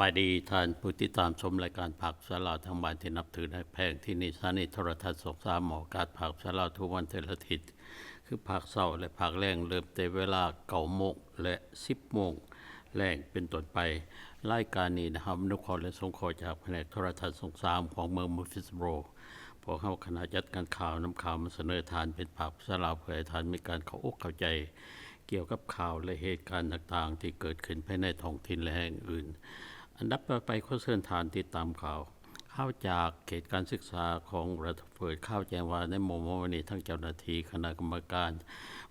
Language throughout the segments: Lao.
ສະບາຍດີທ່ານຜູ້ຕິດຕາມຊົມລາຍການພາກພາສາລາວທາງບ້ານທີ່ນັບຖືຮັກແພງ. ທີ່ນີ້ສະຖານີໂທລະທັດຊ່ອງສາມ ອອກອາກາດພາກພາສາລາວທຸກວັນເສົາອາທິດ ຄືພາກເຊົ້າ ແລະ ພາກແລງ ເລີ່ມແຕ່ເວລາເກົ້າໂມງ ແລະ ສິບໂມງແລງເປັນຕົ້ນໄປ. ລາຍການນີ້ໄດ້ຮັບອະນຸເຄາະ ແລະ ສົງເຄາະຈາກພະແນກໂທລະທັດຊ່ອງສາມຂອງເມືອງ Murfreesboro. ພວກເຮົາຄະນະຈັດການຂ່າວນຳຂ່າວມາສະເໜີທ່ານເປັນພາກພາສາລາວ ເພື່ອໃຫ້ທ່ານມີການເຂົ້າອົກເຂົ້າໃຈກ່ຽວກັບຂ່າວ ແລະ ເຫດການຕ່າງໆທີ່ເກີດຂຶ້ນພາຍໃນທ້ອງຖິ່ນ ແລະ ແຫ່ງອື່ນ. ອັນດັບຕໍ່ໄປ ຂໍເຊີນທ່ານຕິດຕາມຂ່າວ. ຂ່າວຈາກເຂດການສຶກສາຂອງ Rutherford ຂ່າວແຈ້ງວ່າໃນມື້ວານນີ້ ທັງເຈົ້າໜ້າທີ່ຄະນະກຳມະການ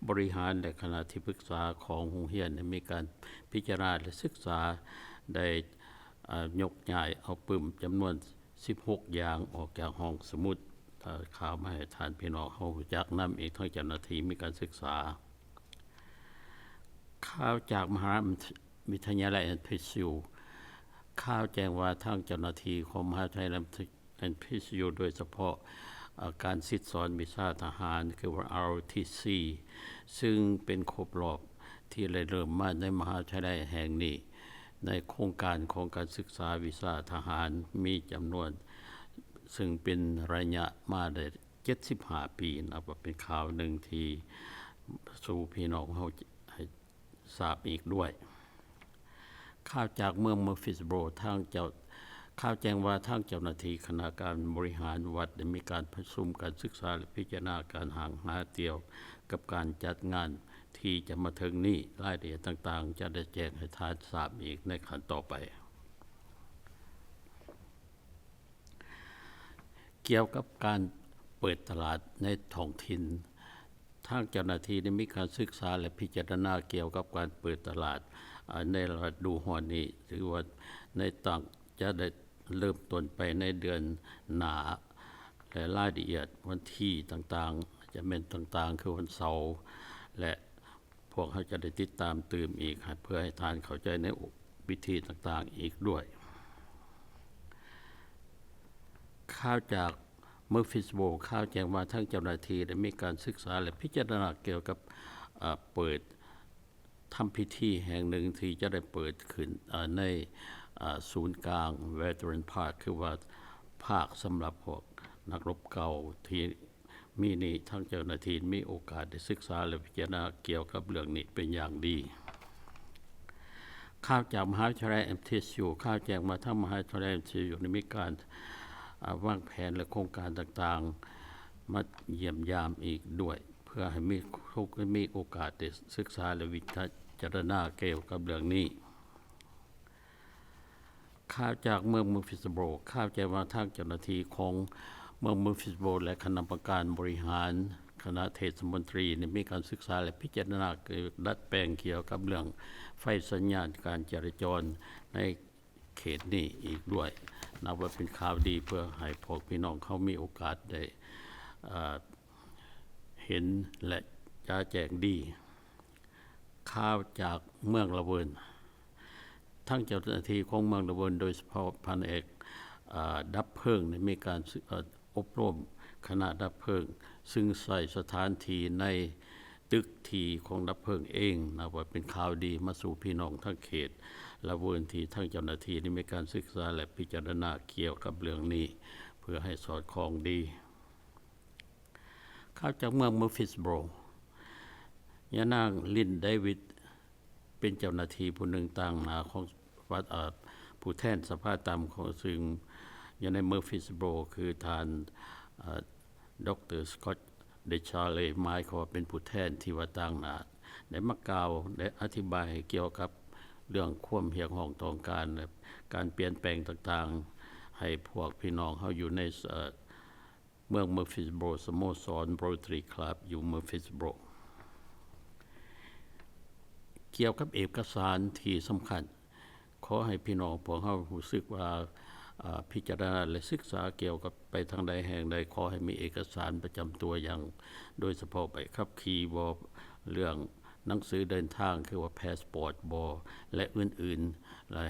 ບໍລິຫານ ແລະ ຄະນະທີ່ປຶກສາຂອງໂຮງຮຽນໄດ້ມີການພິຈາລະນາ ແລະ ສຶກສາ ໄດ້ ອາ ຍົກຍ້າຍເອົາປຶ້ມຈຳນວນສິບຫົກຢ່າງອອກຈາກຫ້ອງສະໝຸດ. ຖ້າຂ່າວມາໃຫ້ທ່ານພີ່ນ້ອງເຮົາຮູ້ຈັກນຳອີກ ທັງເຈົ້າໜ້າທີ່ມີການສຶກສາ. ຂ່າວຈາກມະຫາວິທະຍາໄລ MTSU ຂ່າວແຈ້ງວ່າທາງເຈົ້າໜ້າທີ່ຂອງມະຫາວິທະຍາໄລ MTSU ໂດຍສະເພາະ ອາ ການສິດສອນວິຊາທະຫານ ຄືວ່າ ROTC ຊຶ່ງເປັນຄົບລອບທີ່ໄດ້ເລີ່ມມາໃນມະຫາວິທະຍາໄລແຫ່ງນີ້ ໃນໂຄງການຂອງການສຶກສາວິຊາທະຫານມີຈຳນວນ ຊຶ່ງເປັນໄລຍະມາໄດ້ເຈັດສິບຫ້າປີ ນັບວ່າເປັນຂ່າວໜຶ່ງທີ່ສູ່ພີ່ນ້ອງເຮົາໃຫ້ ຊາບອີກດ້ວຍ. ຂ່າວຈາກເມືອງ Murfreesboro ທາງເຈົ້າ ຂ່າວແຈ້ງວ່າທາງເຈົ້າໜ້າທີ່ຄະນະການບໍລິຫານວັດໄດ້ມີການປະຊຸມການສຶກສາ ແລະ ພິຈາລະນາການຫ້າງຫາກ່ຽວກັບການຈັດງານທີ່ຈະມາເຖິງນີ້. ລາຍລະອຽດຕ່າງໆຈະໄດ້ແຈ້ງໃຫ້ທ່ານຊາບອີກໃນຂັ້ນຕໍ່ໄປ. ກ່ຽວກັບການເປີດຕະຫຼາດໃນທ້ອງຖິ່ນ, ທາງເຈົ້າໜ້າທີ່ໄດ້ມີການສຶກສາ ແລະ ພິຈາລະນາກ່ຽວກັບການເປີດຕະຫຼາດ ອາ ໃນລະດູຮ້ອນນີ້ ຖືວ່າໃນຕັ້ງ ຈະໄດ້ເລີ່ມຕົ້ນໄປໃນເດືອນໜ້າ ແລະ ລາຍລະອຽດວັນທີຕ່າງໆ ຈະແມ່ນຕ່າງໆ ຄືວັນເສົາ ແລະ ພວກເຮົາຈະໄດ້ຕິດຕາມຕື່ມອີກ ເພື່ອໃຫ້ທ່ານເຂົ້າໃຈໃນວິທີຕ່າງໆອີກດ້ວຍ. ຂ່າວຈາກ Murfreesboro ຂ່າວແຈ້ງວ່າທາງເຈົ້າໜ້າທີ່ໄດ້ມີການສຶກສາ ແລະ ພິຈາລະນາກ່ຽວກັບ ເອີ ເປີດ ທຳພິທີແຫ່ງໜຶ່ງທີ່ຈະໄດ້ເປີດຂຶ້ນ ເອີ ໃນ ເອີ ສູນກາງ Veteran Park ຄືວ່າພາກສຳລັບພວກນັກລົບເກົ່າທີ່ ມີນີ້ ທາງເຈົ້າໜ້າທີ່ມີໂອກາດໄດ້ສຶກສາ ແລະ ພິຈາລະນາກ່ຽວກັບເລື່ອງນີ້ເປັນຢ່າງດີ. ຂ່າວຈາກມະຫາວິທະຍາໄລ MTSU ຂ່າວແຈ້ງວ່າທາງມະຫາວິທະຍາໄລ MTSU ໄດ້ມີການ ອາ ວາງແຜນ ແລະ ໂຄງການຕ່າງໆ ມາຢ້ຽມຢາມອີກດ້ວຍ ເພື່ອໃຫ້ມີ ມີໂອກາດໄດ້ສຶກສາ ແລະ ວິຈາລະນາກ່ຽວກັບເລື່ອງນີ້. ຂ່າວຈາກເມືອງ Murfreesboro ຂ່າວແຈ້ງວ່າທາງເຈົ້າໜ້າທີ່ຂອງເມືອງ Murfreesboro ແລະ ຄະນະກຳມະການບໍລິຫານຄະນະເທດສະມົນຕີ ໄດ້ມີການສຶກສາ ແລະ ພິຈາລະນາ ແລະ ດັດແປງກ່ຽວກັບເລື່ອງໄຟສັນຍານການຈະລາຈອນໃນເຂດນີ້ອີກດ້ວຍ. ນັບວ່າເປັນຂ່າວດີເພື່ອໃຫ້ພວກພີ່ນ້ອງເຮົາມີໂອກາດໄດ້ ເອີ ເຫັນ ແລະ ຈະແຈ້ງດີ. ຂ່າວຈາກເມືອງລະເວີນ. ທາງເຈົ້າໜ້າທີ່ຂອງເມືອງລະເວີນ ໂດຍສະເພາະພະແນກ ເອີ ດັບເພີງ ໄດ້ມີການ ເອີ ອົບຮົມຄະນະດັບເພີງ ຊຶ່ງໃຊ້ສະຖານທີ່ໃນຕຶກທີ່ຂອງດັບເພີງເອງ. ນັບວ່າເປັນຂ່າວດີມາສູ່ພີ່ນ້ອງທາງເຂດລະເວີນ ທີ່ທາງເຈົ້າໜ້າທີ່ໄດ້ມີການສຶກສາ ແລະ ພິຈາລະນາກ່ຽວກັບເລື່ອງນີ້ ເພື່ອໃຫ້ສອດຄ່ອງດີ. ຂ່າວຈາກເມືອງ Murfreesboro. ຍານາງ ລິນ ເດວິດ ເປັນເຈົ້າໜ້າທີ່ຜູ້ໜຶ່ງຕາງໜ້າຂອງ ເອີ ຜູ້ແທນສະພາຕ່ຳຂອງ ຊຶ່ງຢູ່ໃນ Murfreesboro ຄືທ່ານ ເອີ ດຣ ສະກອດ ເດຊາເລ ໝາຍຄວາມວ່າເປັນຜູ້ແທນທີ່ວ່າຕາງໜ້າ ໄດ້ມາກ່າວ ແລະ ອະທິບາຍກ່ຽວກັບເລື່ອງຄວາມຮຽກຮ້ອງຕ້ອງການ ແລະ ການປ່ຽນແປງຕ່າງໆ ໃຫ້ພວກພີ່ນ້ອງເຮົາຢູ່ໃນ ເອີ ເມືອງ Murfreesboro ສະໂມສອນ Rotary Club ຢູ່ Murfreesboro. ກ່ຽວກັບເອກະສານທີ່ສຳຄັນ, ຂໍໃຫ້ພີ່ນ້ອງພວກເຮົາຮູ້ສຶກວ່າ ອາ ພິຈາລະນາ ແລະ ສຶກສາກ່ຽວກັບໄປທາງໃດແຫ່ງໃດ, ຂໍໃຫ້ມີເອກະສານປະຈຳຕົວຢ່າງ ໂດຍສະເພາະໃບຂັບຂີ່ບໍ, ເລື່ອງໜັງສືເດີນທາງ ຄືວ່າ passport ບໍ ແລະ ອື່ນໆ ແລະ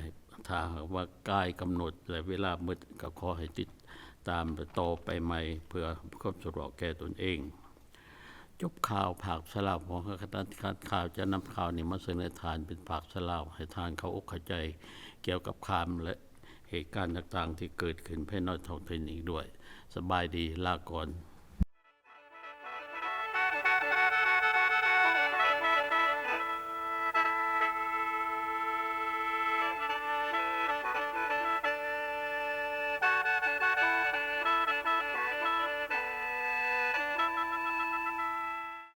ຖ້າຫາກວ່າກາຍກຳນົດ ແລະ ເວລາໝົດ ກໍຂໍໃຫ້ຕິດ ຕາມຕໍ່ໄປໃໝ່ ເພື່ອຄວາມສະດວກແກ່ຕົນເອງ. ຈ ຈົບຂ່າວພາກພາສາລາວຂອງເຮົາ. ຂະນະທີ່ການຂ່າວຈະນຳຂ່າວນີ້ມາສະເໜີທ່ານເປັນພາກພາສາລາວ ໃຫ້ທ່ານເຂົ້າອົກເຂົ້າໃຈກ່ຽວກັບຄວາມ ແລະ ເຫດການຕ່າງໆທີ່ເກີດຂຶ້ນພາຍໃນທ້ອງຖິ່ນອີກດ້ວຍ. ສະບາຍດີ, ລາກ່ອນ.